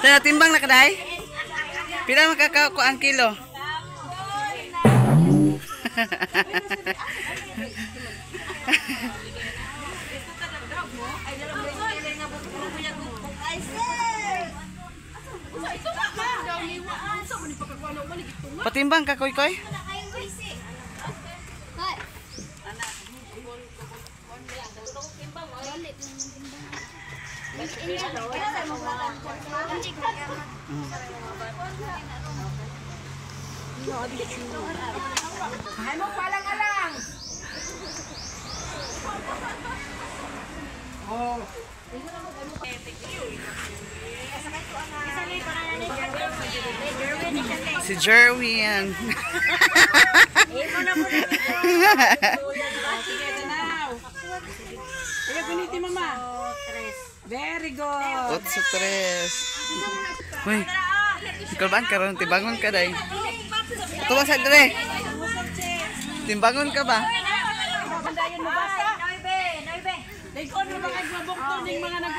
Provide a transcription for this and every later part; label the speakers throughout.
Speaker 1: Sa timbang na kaday? Pila makakao ang kilo? Patimbang ka, koy koy?
Speaker 2: Ay mo palang-alang.
Speaker 3: Oh.
Speaker 1: Si Jerwin.
Speaker 2: Ayan, guniti mama. Very good.
Speaker 1: Otso tres. Uy. Ikaw ba karon timbangon ka day? Tuwa sa dire. Timbangon ka ba?
Speaker 2: Dayon mo basa. Dayon mo mga mabukto ning mga nag.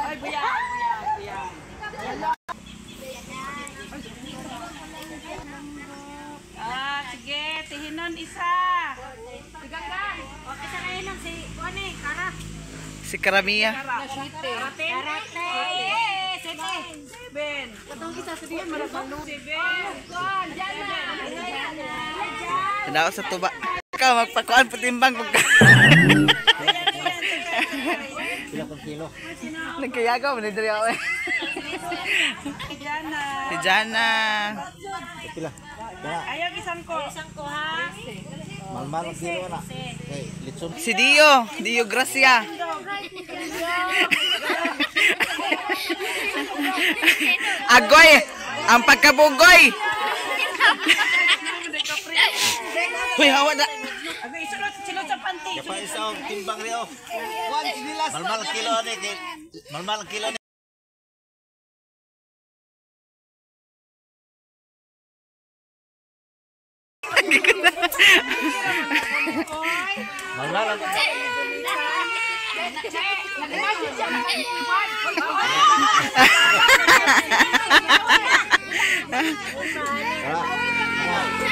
Speaker 2: Ay, buya, buya, buya. Ah, sige, tihinon isa. Tiganggan.
Speaker 4: Okay sa kayo nang si Kuan eh, Kara.
Speaker 1: Si Karamia.
Speaker 2: Karate.
Speaker 4: Karate. Sete.
Speaker 2: Ben.
Speaker 4: Katong isa sa diyan
Speaker 2: Seven.
Speaker 4: Kuan, Jana.
Speaker 1: Tanaw sa tuba. Ikaw magpakuan patimbang pag
Speaker 3: Pila kang kilo?
Speaker 1: Nagkayagaw man diri ako. Eh.
Speaker 2: Jana.
Speaker 1: Si Jana.
Speaker 3: Pila. Kaya,
Speaker 2: Ayaw isang ko.
Speaker 4: Isang ko ha.
Speaker 3: malmal ang kilo na. Okay, litson.
Speaker 1: Si Dio, Dio Gracia. Agoy, ang pagkabugoy. Huy, hawa na.
Speaker 2: Agay, sulod, sulod sa panty.
Speaker 3: Kaya isa og timbang riyo. Malmal ang kilo ni. Malmal ang kilo ni. Malmal ang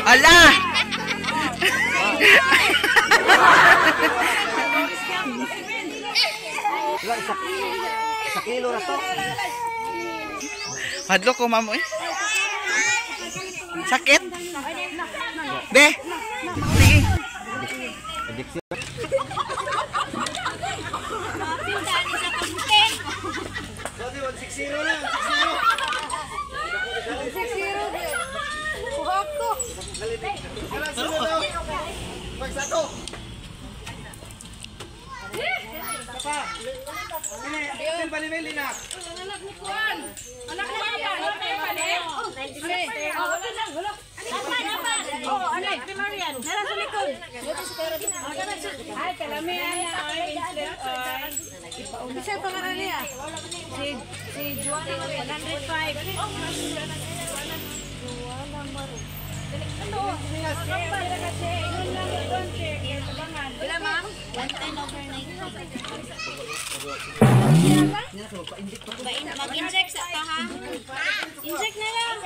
Speaker 1: Ala!
Speaker 3: Pila isa, isa kilo ra to.
Speaker 1: Hadlo ko mamo eh. Sakit? Be. Sige.
Speaker 3: Addiction.
Speaker 4: Dali sa konten.
Speaker 3: Sorry, 160 lang, 160.
Speaker 4: 6-0. Kuha ko.
Speaker 3: Pagsato.
Speaker 2: Anak mo yan. Anak mo yan.
Speaker 4: Oh, anak ni Marian. Nara sa likod.
Speaker 2: Ay, kalami ana. Ay, instant ay.
Speaker 4: Isa pa nga niya. Si si Joanna 105. Wala ma'am? 110 over 90. Mag-inject sa pa ha? Inject na lang.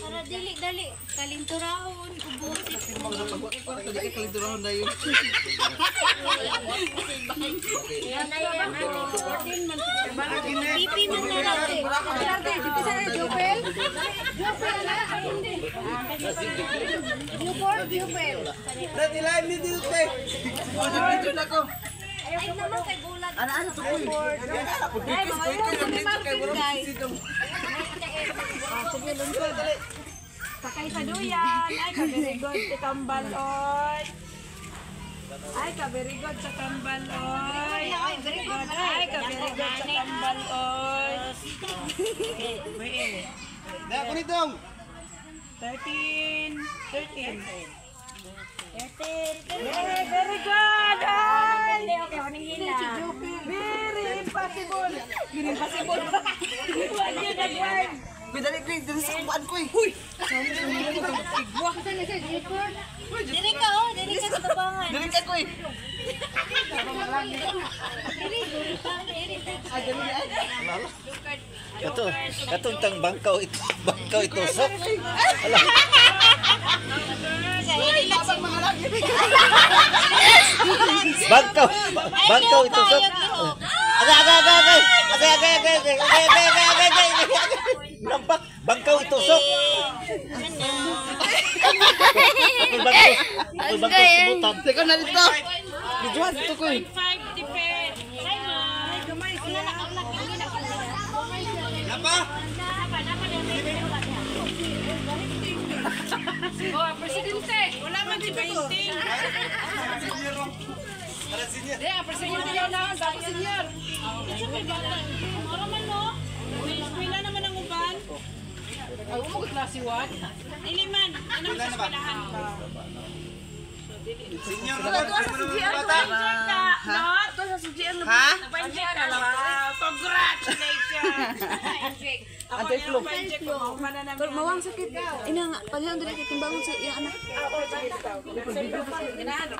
Speaker 4: Para dili dali kalinturahon ubos. BP man na lang. Jupel? Jupel na? Hindi. Newport, Jupel. Ay naman kay bulag.
Speaker 1: Ano to koy?
Speaker 4: Ay, mga ni Marvin guys.
Speaker 2: Sakay sa duyan. Ay, ka very good sa tambal, oy. Ay, ka very good sa tambal, oy.
Speaker 4: Ay, very good.
Speaker 2: Ay, ka very good sa tambal, oy. Wait.
Speaker 3: Na kunitong.
Speaker 2: 13. 13. Very, very good. Ay! Very impossible. Very impossible. Wag yun, nag-work.
Speaker 1: Kuy dali kuy, dali sa kuan ko eh. Huy.
Speaker 4: Dili ka oh, dili ka sa tabangan.
Speaker 1: Dili ka koy.
Speaker 3: Kato, katong tang bangkaw ito, bangkaw ito sok. Bangkaw, bangkaw ito sok. Agay, agay, agay, agay. Agay, agay, agay, agay, agay, agay, agay, agay, agay, agay. Lampak, bangkaw ito sok. Ako'y bangkaw, ako'y bangkaw sumutan.
Speaker 1: Teka na dito. Bijuan dito koy.
Speaker 2: 5 tipe. Simon. Gamay siya.
Speaker 3: Napa?
Speaker 2: Oh, presidente. Wala man si 20. Di, ang presidente lang na. Bago senior. Kasi may bata. Mura man no. May eskwela naman ang uban. Ay, umugod klase 1. Dili man. Ano sa eskwelahan ba?
Speaker 3: Senior na ba?
Speaker 2: Ha?
Speaker 1: Ha?
Speaker 2: Wow, congratulations!
Speaker 1: Anti-flu.
Speaker 4: Pero mawang sakit. Ina nga, paghilang dili kay timbangon sa iyang anak.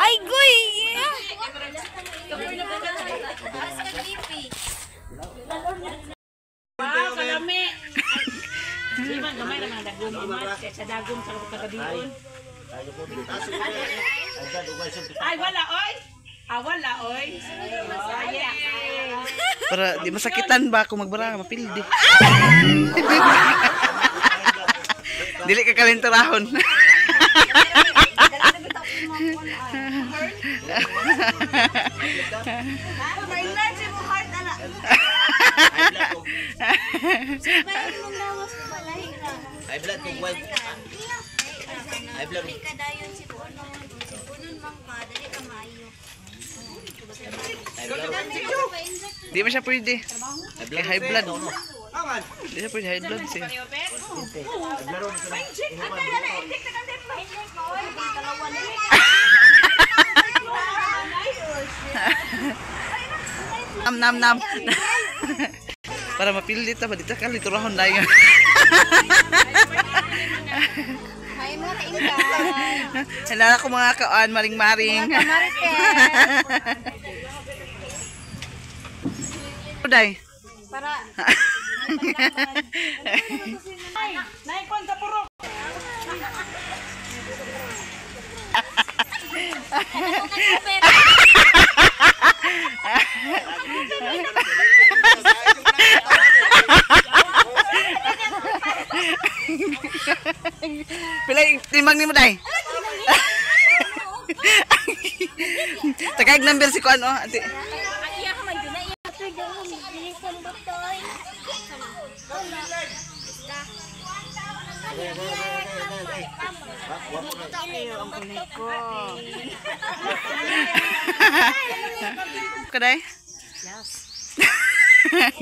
Speaker 4: Ay, goy!
Speaker 2: Wow, kalami! Di man, gamay naman ang dagom. Ima, sa dagom sa kagabion. Ay, wala, oy! Ah, wala, oy! Oh, yeah.
Speaker 1: Para di masakitan ba ako magbara mapildi. Dili ka kalentarahon.
Speaker 4: Ma-enlarge mo heart ana. May mong lawas palahi ra.
Speaker 3: High blood kung wild. High blood.
Speaker 5: Dali ka dayon si Punon. Si Punon man ka, dali ka maayo.
Speaker 3: High blood.
Speaker 1: Di man siya pwede. Kay high blood.
Speaker 3: Aman.
Speaker 1: Di siya pwede high blood siya. Nam nam nam. Para mapildi ta ba dito ka liturahon dayon.
Speaker 5: Hi mga kainggan.
Speaker 1: Hala ko mga kaan maring-maring. Uday.
Speaker 5: Para
Speaker 2: Naikon sa purok!
Speaker 1: Pila timbang nimo day? Tagag number si kuan oh, ate.
Speaker 5: iya ka man jud na iya. Bilisan butoy.
Speaker 1: Kaday? Yes.
Speaker 2: Ay,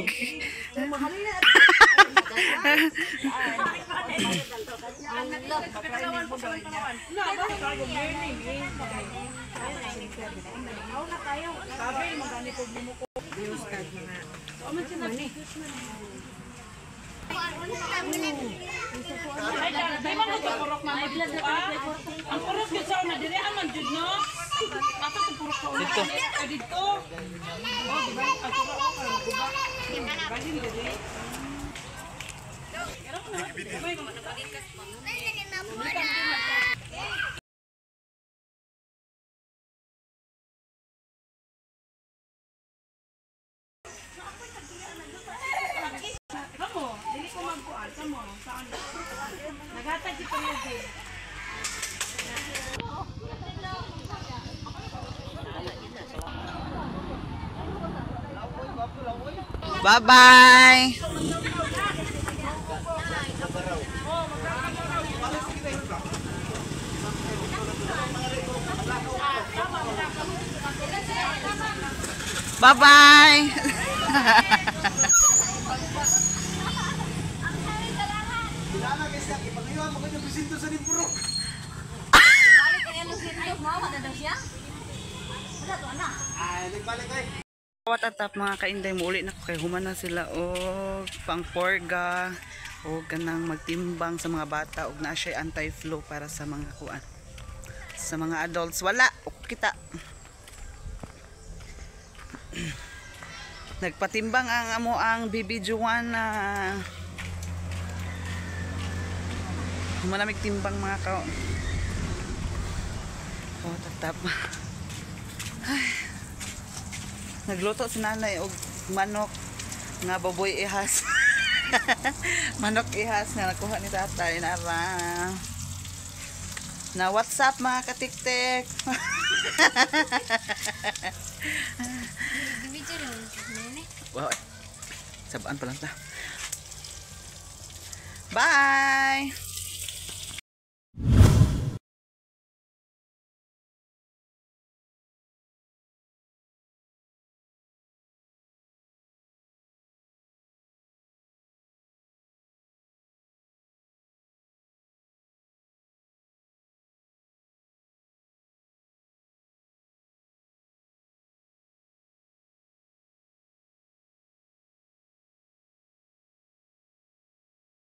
Speaker 2: di man ko purok mama dito ah. Ang purok yun sa una, dili aman jud no. Ato tong purok sa una.
Speaker 1: Dito.
Speaker 2: Ah, dito. Oh, di ba? Ang purok ako para maguba. Balin dili. Kamo, dili ko magkuan kamo saan. Nagatag si Pamilya.
Speaker 1: Bye-bye. Bye-bye. Watatap mga kainday, muuli na ko kay human na sila og pangporga o ganang magtimbang sa mga bata og naa siya anti-flu para sa mga kuan Sa mga adults, wala. Kita. Nagpatimbang ang amo ang Bibi Juana. Malamig timbang mga ka. Oh, tatap. Ay. Nagluto si nanay og manok nga baboy ihas. Manok ihas nga nakuha ni tatay nara. Na what's up mga katiktik? Wow. Sabaan pa lang ta. Bye.